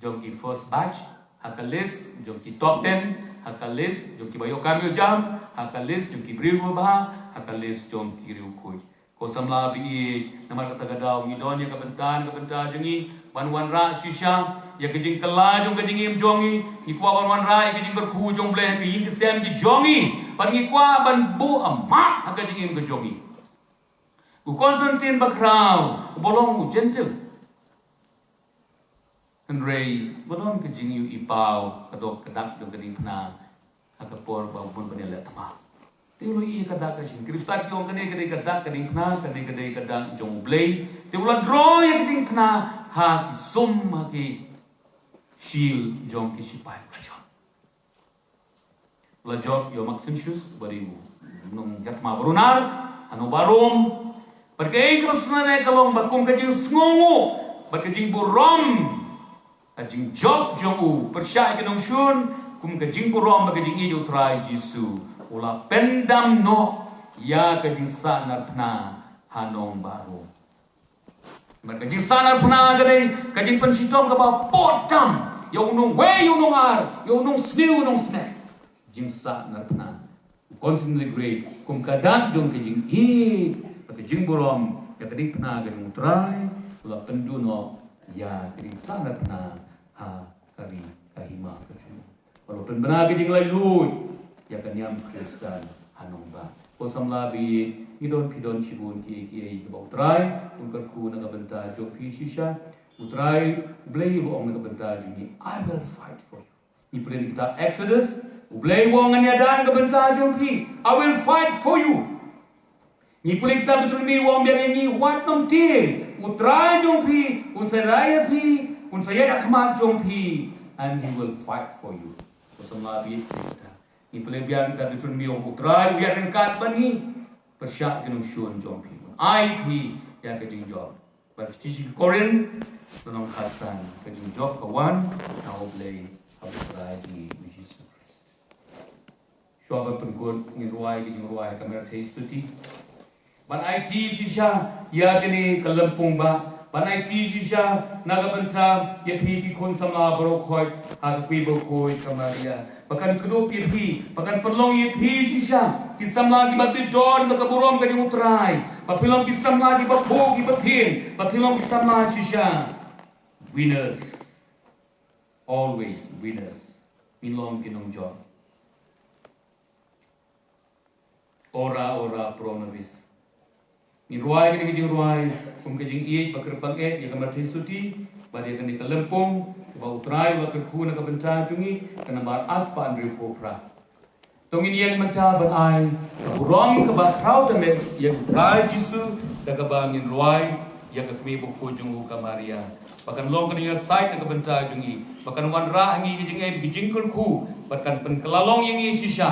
jong ki first batch, ha ka list jong ki top ten, ha ka list jong kiba ïoh kam ïoh jam, ha ka list jong ki briew ba bha, ha ka list jong ki riewkhuid. Ko samla ba ïeit, namar kata ka daw ngi don ïa ka bynta, ka bynta jong ngi ban wanrah shisha ïa ka jingkylla jong ka jingim jong ngi. Ngi kwah ban wanrah ïa ka jingkyrkhu jong U Blei ha ka ïing ka sem ka jong ngi. Bad ngi kwah ban buh a mark ha ka jingim ka jong ngi. U Constantine bakhraw, u ba long u Gentile. Hynrei ba don ka jingïohi paw, ka dok ka dak jong ka diengphna ha ka por ba u bun ban ïaleh thma. Te u la ïohi ka dak ka shisien. Khrista ki ong kane ka dei ka dak ka diengphna, kane ka dei ka dak jong U Blei. Te u la draw ïa ka diengphna ha ki sum, ha ki shield jong ki shipai, u la jop. U la jop ïa u Maxentius, u ba dei u nongïathuhkhana barunar ha nongbah Rom. Bad kaei kaba sngewsynei ka long ba kum ka jingsngewnguh bad ka jingburom, ka jingjop jong u pyrshah ïa ki nongshun, kum ka jingburom bad ka jingïeit ïa U Trai Jisu, u la pyndam noh ïa ka jingsahnarphna ha nongbah Rom. Bad ka jingsahnarphna ka dei ka jingpynshitom kaba pud tam ïa u nongwei, ïa u nongar, ïa u nongsniew, u nongsneng. Jingsahnarphna. U Constantine the Great, kum ka dak jong ka jingïeit bad ka jingburom ïa ka diengphna ka jong U Trai, u la pynduh noh ïa ka jingsahnarphna ha ka ri, ka hima ka jong u. Bad u pynbna ka jinglaitluid ïa ka niam Khristan ha nongbah. Ko samla ba ïeit, ngi don, phi don shibun kiei kiei kiba U Trai un kyrkhu na ka bynta jong phi shisha. U Trai, U Blei u ong na ka bynta jong ngi, "I will fight for you." Ngi pule na kitab Exodus, U Blei u ong, "Ngan ïada na ka bynta jong phi. I will fight for you." Ngi pule kitab Deuteronomy, u ong biang ïa ngi, "Wat nym tieng, U Trai jong phi un sa ïaid ïa phi, un sa ïaid ha khmat jong phi, and he will fight for you." Ko samla ba ïeit, ngi pule biang kitab Deuteronomy, u ong, "U Trai u ïaid ryngkat bad ngi, pyrshah ki nongshun jong phi, un ai phi ïa ka jingjop." Bad ki shithi Korinth, lynnong khatsan, ka jingjop ka wan na U Blei ha U Trai jong ngi U Jisu Khrist. Shuwa ban pynkut, ngin rwai ka jingrwai ka Myrthei Stuti. Ban aiti shisha ïa kane ka lympung ba, ban aiti shisha na ka bynta ïa phi ki khun samla baroh khoit ha ka kmie bakhuid ka Maria. Ba kan kdup ïa phi, ba kan pynlong ïa phi shisha ki samla kiba bit dor na ka burom ka jong U Trai. Ba phin long ki samla kiba phuh kiba phieng, ba phin long ki samla shisha winners. Always winners. Ngin long ki nongjop. Ora, ora pro nobis. Ngin rwai kane ka jingrwai kum ka jingïeit ba kyrpang eh ïa ka Myrthei Stuti bad ïa kane ka lympung ba U Trai u la kyrkhu na ka bynta jong ngi, ka nambar ar spah hynriewphew phra. To ngin ïeng mynta ban ai ka burom kaba khraw tam eh ïa U Trai Jisu da kaba ngin rwai ïa ka kmie bakhuid jong u ka Maria. Ba kan long ka jingïasaid na ka bynta jong ngi, ba kan wanrah ha ngi ka jingim ka jingkyrkhu, ba kan pynkylla long ïa ngi shisha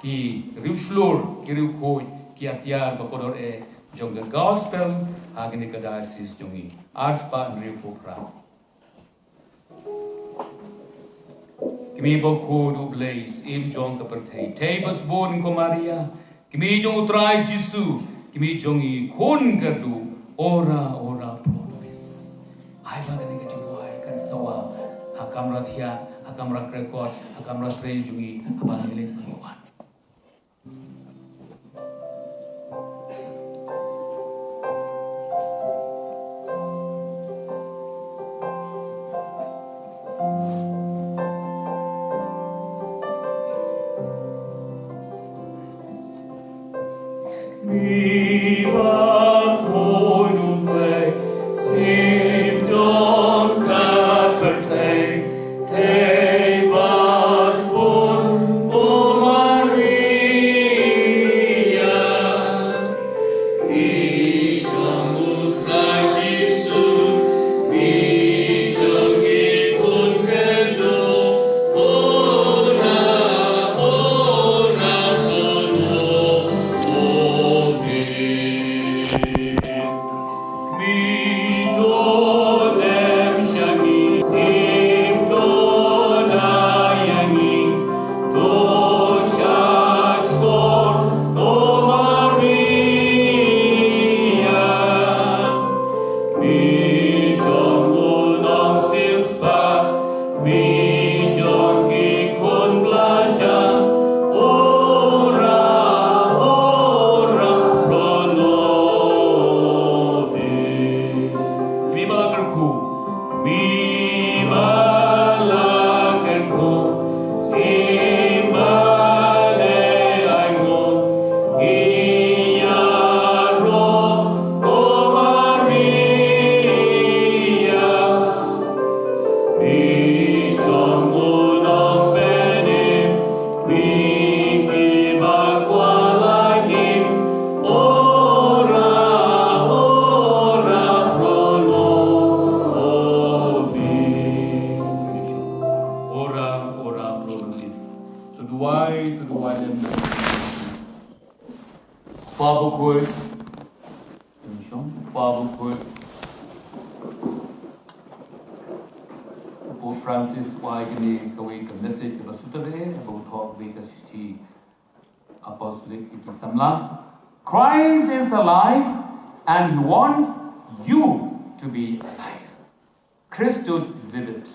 ki riewshlur, ki riewkhuid, ki atiar ba kordor eh jong ka gospel ha kane ka diocese jong ngi. Ar spah hynriewphew phra. Kmie bakhuid U Blei, Syiem jong ka pyrthei, Thei ba sbun ko Maria, kmie jong U Trai Jisu, kmie jong ngi khun kyrduh, ora, ora pro nobis. Ai ba kane ka jingrwai kan sawa ha kamra thiah, ha kamra krekor, ha kamra trei jong ngi, ha ba ngi leit ban wan. Pope Paul, Pope Francis, why can he go in the message of Saturday about talk because he apostolic ki samla. Christ is alive and he wants you to be alive. Christus vivit.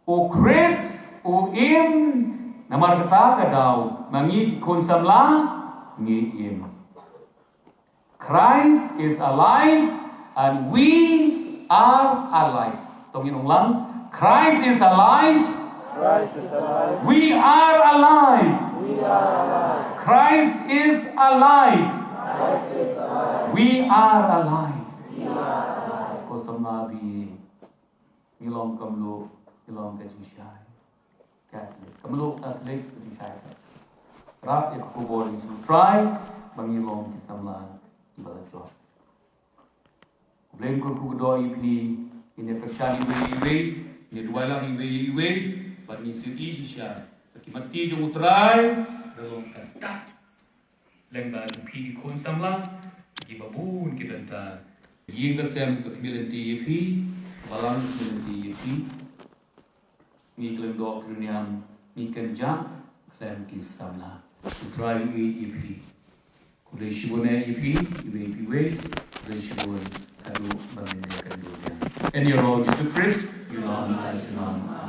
U Khrist u im, namar kata ka daw ma ngi ki khun samla ngi im. Christ is alive and we are alive. Tong in ong lang. Christ is alive. Christ is alive. We are alive. We are alive. Christ is alive. Christ is alive. We are alive. We are alive. Ko samla bi ngi long ka mluh, ngi long ka jingshai Catholic. Ka mluh Catholic ka jingshai Catholic. Rap ïa ka khubor jong U Trai ba ngi long ki samla kiba la jop. U Blei un kyrkhu kyrdoh ïa phi, ngin ïa kyrshan iwei ïa iwei, ngin ïa duwai lang iwei ïa iwei, bad ngin sngewthuh shisha ba ki matti jong U Trai da long ka dak lyngba jong phi ki khun samla kiba bun ki bynta. Ïing ka sem ka khmih lynti ïa phi, balang ka khmih lynti ïa phi. Ngi khlem doh khlem niam, ngi kynjah khlem ki samla. U Trai u ïeit ïa phi. Khublei shibun eh ïa phi, iwei pa iwei. Khublei shibun haduh ban ïakynduh biang. Yn ïaroh Jisu Khrist, ïa u nongïalam.